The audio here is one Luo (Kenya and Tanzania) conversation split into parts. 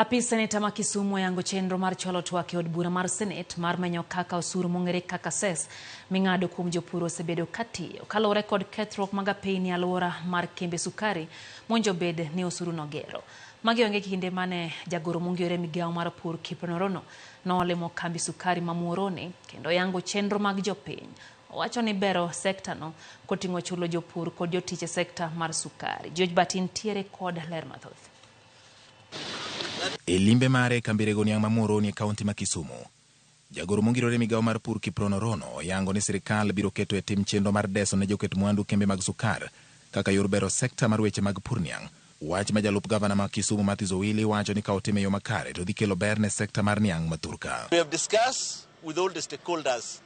Apis seneta ma Kisumu oyango chenro mar chwalo twak e od bura mar Senet mar menyo kaka osuru mong'ere kaka cess ming'ado kuom jopur osebedo katiyo kaluwore kod kethruok mag apeyni e alwora mar kembe sukari monjo bed ni osuru no gero. Magi onge kinde mane jagoro mong'ere migawo mar pur Kiprono Rono nolimo kambi sukari ma Muhoroni kendo yango chenro mag jopiny. Owacho ni bero sekta no koting'o chulo jopur kod jotich e sekta mar sukari. George Bati ntiere kod ler mathoth. E limbe mare e kambi rego niang' ma Muhoroni e kaunti ma Kisumu, jagoro mongirore migawo mar pur Kiprono Rono oyango ni sirikal biro keto e tim chenro mar deso ne joket mwandu kembe mag sukar kaka yor bero sekta mar weche mag pur niang'. Wach ma jalup gavana ma Kisumu Matthews Owili wacho ni ka otim e yo makare to dhi kelo ber ne sekta mar niang' ma thurka. We have discussed with all the stakeholders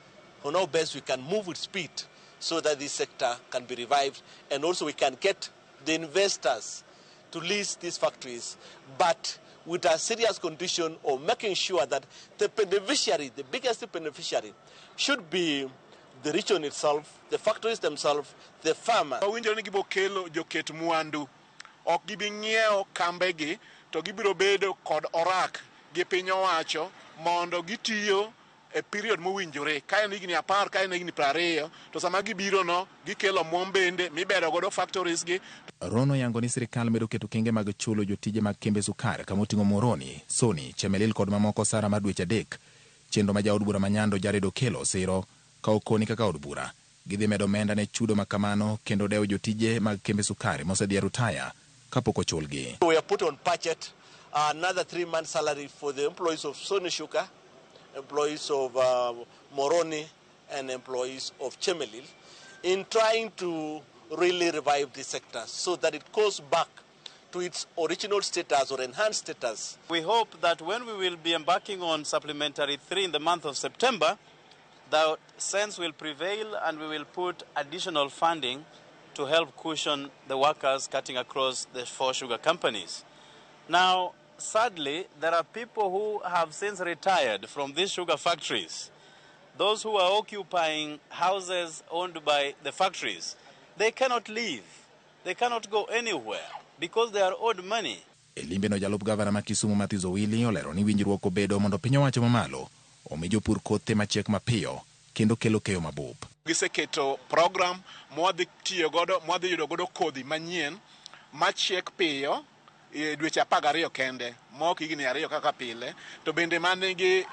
on how best we can move with speed so that this sector can be revived and also we can get the investors to lease these factories, but with a serious condition of making sure that the beneficiary, the biggest beneficiary, should be the region itself, the factories themselves, the farmer. Wawinjore ni gibo kelo joket mwandu, ok gibi ng'iewo kambegi to gibiro bedo kod orak gi piny owacho mondo gitiyo e period mowinjore. Ka en higni 10, ka en higni 20, to sama gibiro no gikelo omuom bende mibero godo factories gi. Rono yango ni sirikal medo keto kenge mag chulo jotije mag kembe sukar kama oting'o Muhoroni, Soni, Chemelil kod mamoko osara mar dweche 3. Chenro ma jaod bura ma Nyando Jared Okello osiro ka okoni kaka od bura gidhi medo omenda ne chudo ma kamano kendo dewo jotije mag kembe sukari mosedhi e rutaya kapok ochulgi. We have put on budget another 3 months salary for the employees of Sony Sugar, employees of Muhoroni and employees of Chemelil in trying to really revive this sector so that it goes back to its original status or enhanced status. We hope that when we will be embarking on supplementary 3 in the month of September, that sense will prevail and we will put additional funding to help cushion the workers cutting across the 4 sugar companies. Now, sadly, there are people who have since retired from these sugar factories. Those who are occupying houses owned by the factories, they cannot leave. They cannot go anywhere because they are owed money. E limbe no jalup gavana ma Kisumu Matthews Owili olero ni winjruok obedo mondo piny owacho mamalo omi jopur kothe machiek mapiyo kendo kelo keyo mabup. Giseketo program mwadhi tiyo godo, mwadhi yudo godo kodhi manyien machiek piyo e dweche 12 kende, ma ok higni 2 kaka pile, to bende manigi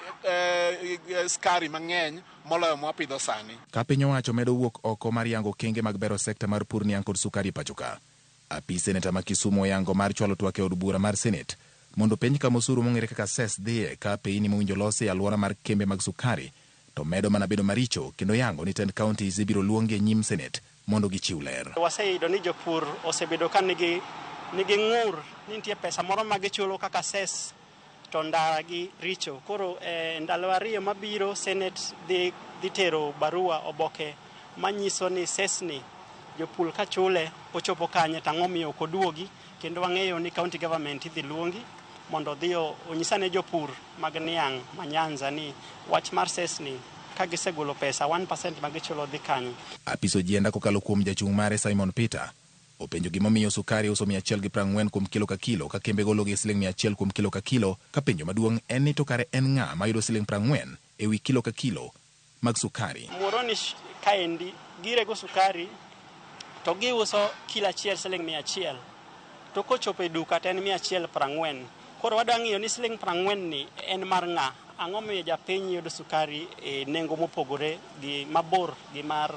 skari mang'eny moloyo mwapidho sani. Ka piny owacho medo wuok oko mar yango okenge mag bero sekta mar pur niang' kod sukari e pacho ka. Apis seneta ma Kisumu oyango mar chwalo twak e od bura mar Senet mondo penj kama osuru mong'ere kaka cess dhiye ka apeyni mowinjo losi e alwora mar kembe mag sukari to medo mana bedo maricho kendo yango ni tend counties ibiro luongi e nyim Senet mondo gichiw ler. Waseyudo ni jopur osebedo ka nigi ng'ur ni nitie pesa moro ma gichulo kaka cess to ndara gi richo. Koro ndalo 2 mabiro Senet dhi tero barua oboke manyiso ni cess ni jopur ka chule ochopo kanye to ang'o miyo ok oduogi, kendo wang'eyo ni county government idhi luongi mondo odhi onyisane jopur mag niang' ma Nyanza ni wach mar cess ni ka gisegolo pesa 1% ma gichulo dhi kanye. Apis Ojienda kokalo kuom jachung' mare Simon Peter openjo gimomiyo sukari uso 140 kuom kilo ka kilo ka kembe golo gi siling 100 kuom kilo ka kilo, ka penjo maduong' en ni to kare en ng'a mayudo siling 40 e wi kilo ka kilo mag sukari. Muhoroni kaendi girego sukari to giuso kilo achiel siling 100 to kochopo e duka to en 140. Koro wadwa ng'iyo ni siling 40 ni en mar ng'a? Ang'o miyo japiny yudo sukari e nengo mopogore gi mabor gi mar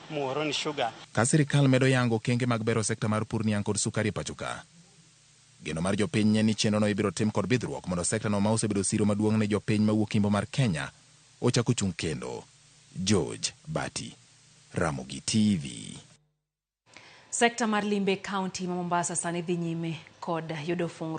Muhoroni Sugar? Ka sirikal medo yango okenge mag bero sekta mar pur niang' kod sukari e pacho ka, geno mar jopiny en ni chenrono ibiro tim kod bidhruok mondo sektano ma osebedo siro maduong' ne jopiny mawuok imbo mar Kenya ochak ochung' kendo. George Bati, Ramogi TV. Sekta mar limbe e kaunti ma Mombasa sani dhi nyime kod yudo fungruok.